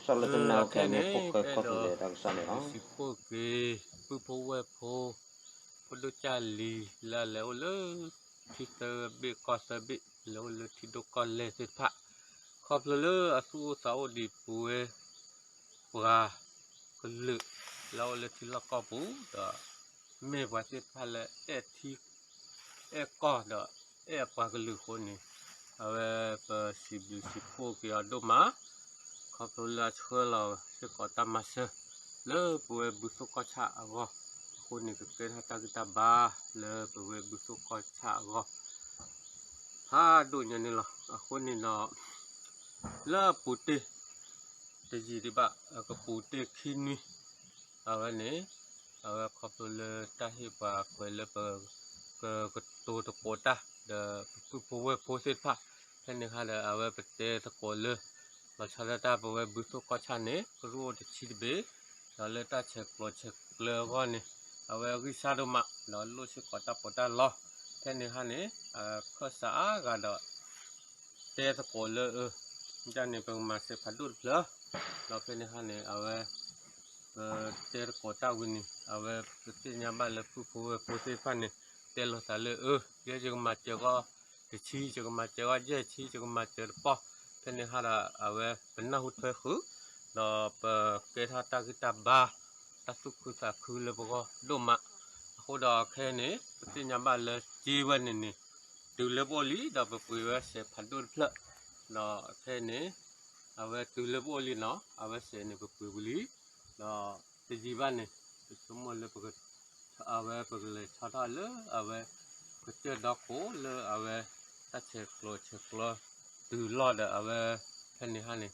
လၢခဲအံၤန့ၣ် အဲၣ်ဒိးစံးဖှိၣ်က့ၤ ပုၢ်ဖိဝဲၢ်ဖိ ဖိဒိၣ်ကၢ်လံၤ လၢအလဲၤအိၣ်လၢ ထံသၢဘ့ၣ်ကီၢ်သၢဘ့ၣ် လဲၤအိၣ်လၢထံဒိၣ်ကီၢ်လဲၢ်သ့ၣ်တဖၣ် ခီဖျိလၢအသူၣ်အိၣ်သးအိၣ်ဒံးပဝဲ ပှၤကလုာ် လၢအအိၣ်လၢထံလီၢ်ကီၢ်ပူၤ ဒီးမ့ၢ်ပှၤသ့ၣ်တဖၣ်လၢအဲၣ်ထံ အဲၣ်ကီၢ်ဒီးအဲၣ်ပှၤကလုာ်အဃိန့ၣ် အဝဲပစံးဘျုးစံးဖှိၣ်က့ၤအီၤဒိၣ်မး ခီဖျိလၢအဆှၢလီၤစ့ၢ်ကီးတၢ်မၤစၢၤ လၢပဝဲဘုသိၣ်ကီၢ်ဆၣ်အဂီၢ် အဃိန့ၣ် ကကဲထီၣ်တၢ်ဂံၢ်တၢ်ဘါ လၢပဝဲဘုသိၣ်ကီၢ်ဆၣ်အဂီၢ် ဖးဒိၣ်ညါန့ၣ်လီၤ. အဃိန့ၣ်ဒီး လၢအပူၤတ့ၢ် တယံာ်ဒံးဘၣ် အကပူၤတ့ၢ်ခံနွံ အဝဲန့ၣ် အဝဲခီဖျိလၢတၢ်ဟ့ၣ်ပှၤကွဲးလၢပ ကကတိၤသကိးတၢ် ဒီးပပုၢ်ဖိဝဲၢ်ဖိသ့ၣ်တဖၣ် ဖဲန့ၣ်ဟါဒီး အဝဲပတဲသကိးလၢ လီၤဆီဒၣ်တၢ်ပဝဲဘုသိၣ်ကီၢ်ဆၣ်န့ၣ် ကရူၢ်အိၣ်တဆံတဘ့ၣ် ဒီးလၢတၢ်ဆဲးကျိးဆဲးကျၢအဂီၢ်န့ၣ် အဝဲအဂံၢ်စၢ်ဒိၣ်မး ဒီးလိၣ်စ့ၢ်ကီးတၢ်ပီးတၢ်လီ ဖဲန့ၣ်ဟါန့ၣ် အခၢၣ်စးအါဂၤဒီး တဲသကိးလၢအ ဒ်န့ၣ် ပကမၤစၢၤဖးဒိၣ်တဖျၢၣ် ဒီးဖဲန့ၣ်ဟါန့ၣ် အဝဲ ပတဲသကိးတၢ်ဝံၤန့ၣ် အဝဲပသ့ၣ်ညါဘၣ်လၢပုၢ်ဖိဝဲၢ်ဖိသ့ၣ်တဖၣ်န့ၣ် တဲလိာ်သးလၢအ ယဲယကမၤစၢၤဂီၢ်တဆံ ယကမၤစၢၤဂီၢ်ယဲၢ်ဆံ ယကမၤစၢၤတပီၢ် ဖဲန့ၣ်ဟါဒီး အဝဲပနၢ်ဟူထွဲဃုာ် ဒီးပကဲထီၣ်တၢ်ဂံၢ်တၢ်ဘါ တၢ်သူၣ်ခုသးခုလၢပဂီၢ်ဒိၣ်မး အဃိဒီးခဲအံၤန့ၣ် ပသ့ၣ်ညါဘၣ်လၢစ့ဝဲန့ၣ်န့ၣ် တုၤလၢပအိၣ်လံ ဒီးပပှ့ၤဝဲစဲးဖးဒိၣ်တဖျၢၣ် ဒီးခဲအံၤန့ၣ် အဝဲတုၤလၢပအိၣ်လံနီၤ အဝဲစဲးန့ၣ် ပပှ့ၤဝံၤလံ ဒီးတယံာ်ဘၣ်န့ၣ် ပဆိကမိၣ်လၢပက အဝဲပကလဲၤဆီထီၣ်လၢအဝဲ ကစၢၢ်ဒီခိၣ်လၢအဝဲ တၢ်ဆဲးကျိးဆဲးကျၢ တုၤလီၢ်ဒီးအဝဲ ဖဲန့ၣ်ဟါန့ၣ်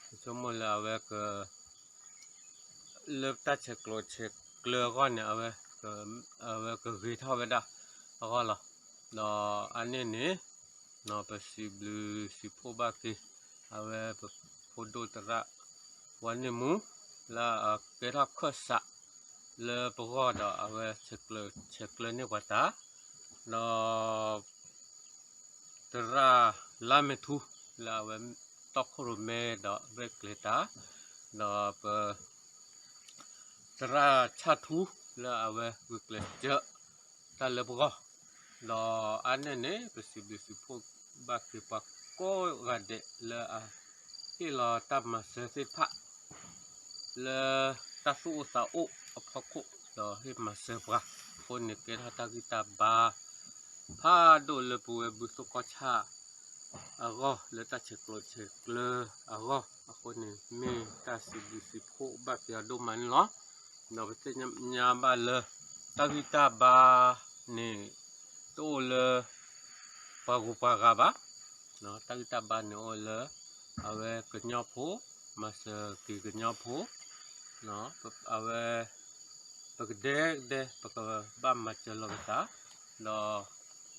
ပဆိကမိၣ်လၢအဝဲက လၢတၢ်ဆဲးကျိးဆဲးကျၢအဂီၢ်န့ၣ် အဝဲ အဝဲကဂ့ၤထီၣ်ဝဲဒၣ်အဂီၢ်လီၤ. ဒီးအါန့ၢ်န့ၣ် ပစံးဘျုးစံးဖှိၣ်ဘၣ်က့ၤ အဝဲပဖိဒိၣ်သရၣ် ဝါန့ၢ်မူ လၢအကဲထီၣ်ခၢၣ်စး လၢပဂီၢ်ဒီးအဝဲဆဲးကျၢ ဆဲးကျၢန့ၢ်ပှၤတၢ် ဒီး သရၣ်လါမဲာ်ထူ လၢအဝဲတီခိၣ်ရိၣ်မဲဒီးရဲၣ်ကျဲၤတၢ်, ဒီးပ သရၣ်ဆၣ်ထူ လၢအဝဲဂုာ်ကျဲးစၢးတၢ်လၢပဂီၢ်, ဒီးအါန့ၢ်န့ၣ် ပစံးဘျုးစံးဖှိၣ်ဘၣ်က့ၤပှၤကိးဂၤဒဲးလၢအဟ့ၣ်လီၤတၢ်မၤစၢၤသ့ၣ်တဖၣ် လၢတၢ်သူၣ်အိၣ်သးအိၣ်အဖီခိၣ် ဒီးဟ့ၣ်မၤစၢၤပှၤ, အဃိန့ၣ်ကဲထီၣ်တၢ်ဂံၢ်တၢ်ဘါ ဖးဒိၣ်လၢပဝဲဘုသိၣ်ကီၢ်ဆၣ်အဂီၢ် လၢတၢ်ဆဲးကျိးဆဲးကျၢအဂီၢ်, အဃိန့ၣ် မ့ၢ်တၢ်စံးဘျုးစံးဖှိၣ်ဘၣ်က့ၤအီၤဒိၣ်မးန့ၣ်လီၤ. ဒီးပသ့ၣ်ညါဘၣ်လၢ တၢ်ဂံၢ်တၢ်ဘါန့ၣ် တအိၣ်လၢ ပှၤဂုၤပှၤဂၤဘၣ်, တၢ်ဂံၢ်တၢ်ဘါန့ၣ်အိၣ်လၢ အဝဲကညီဖိ မၤစၢၤက့ၤကညီဖိ, အဝဲ ပကဒဲကဒဲ ပကဘၣ်မၤစၢၤလိာ်ပသး, ဒီး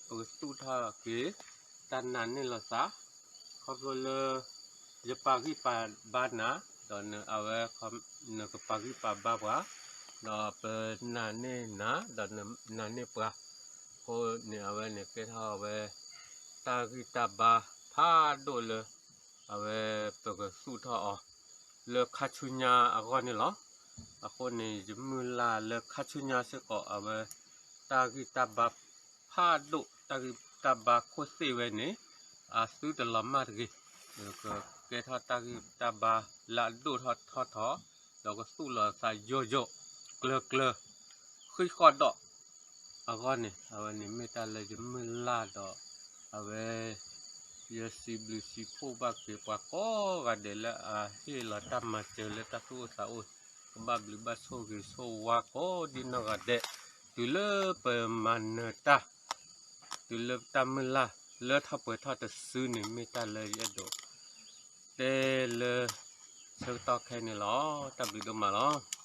ပကသူၣ်ထီၣ်က့ၤ တၢ်နာ်န့ၢ်လိာ်သး, ခီဖျိလၢ ယပာ်ဂံၢ်ပာ်ဘါနၤ, ဒီးအဝဲ နကပာ်ဂံၢ်ပာ်ဘါပှၤ, ဒီးပနာ်န့ၢ်နၤ ဒီးနနာ်န့ၢ်ပှၤ, အဃိန့ၣ်အဝဲန့ၣ်ကဲထီၣ်ဝဲ တၢ်ဂံၢ်တၢ်ဘါဖးဒိၣ်လၢ အဝဲပကသူၣ်ထီၣ်အီၤ လၢခါဆူညါအဂီၢ်န့ၣ်လီၤ. အဃိန့ၣ် ယမုၢ်လၢ်လၢခါဆူညါစ့ၢ်ကီး အဝဲ တၢ်ဂံၢ်တၢ်ဘါဖးဒိၣ် တၢ်ဂံၢ်တၢ်ဘါခိၣ်သ့ၣ်ဝဲန့ၣ် အသုတလီၤမၢ်တဂ့ၤ, ကကဲထီၣ်တၢ်ဂံၢ်တၢ်ဘါလၢအဒိၣ်ထီၣ်ထီထီၣ်, ဒီးကသူၣ်လီၤသးယိာ်ယိာ် ကျၢၤကျၢၤ ဃံးဃီၣ်ဒီး အဂီၢ်န့ၣ် အဝဲန့ၣ်မ့ၢ်တၢ်လၢယမုၢ်လၢ်ဒီး အဝဲ ယစံးဘျုးစံးဖှိၣ်ဘၣ်က့ၤပှၤကိးဂၤဒဲးလၢအဟ့ၣ်လီၤတၢ်မၤစၢၤလၢတၢ်သူၣ်အိၣ်သးအိၣ်, ကဘၣ်ဘျုးဘၣ်ဆိၣ်ဂ့ၤဆိၣ်ဝါကိးဒ်နီၢ်ဂၤဒဲး, တုၤလၢပမၤနၢၤတၢ်, တုၤလၢတၢ်မုၢ်လၢ်လၢထီၣ်ပှဲၤထီၣ်တစုန့ၣ် မ့ၢ်တၢ်လၢယအဲၣ်ဒိး တဲလၢ ဆၢကတီၢ်ခဲအံၤန့ၣ်လီၤ. တၢ်ဘျုးဒိၣ်မးလီၤ.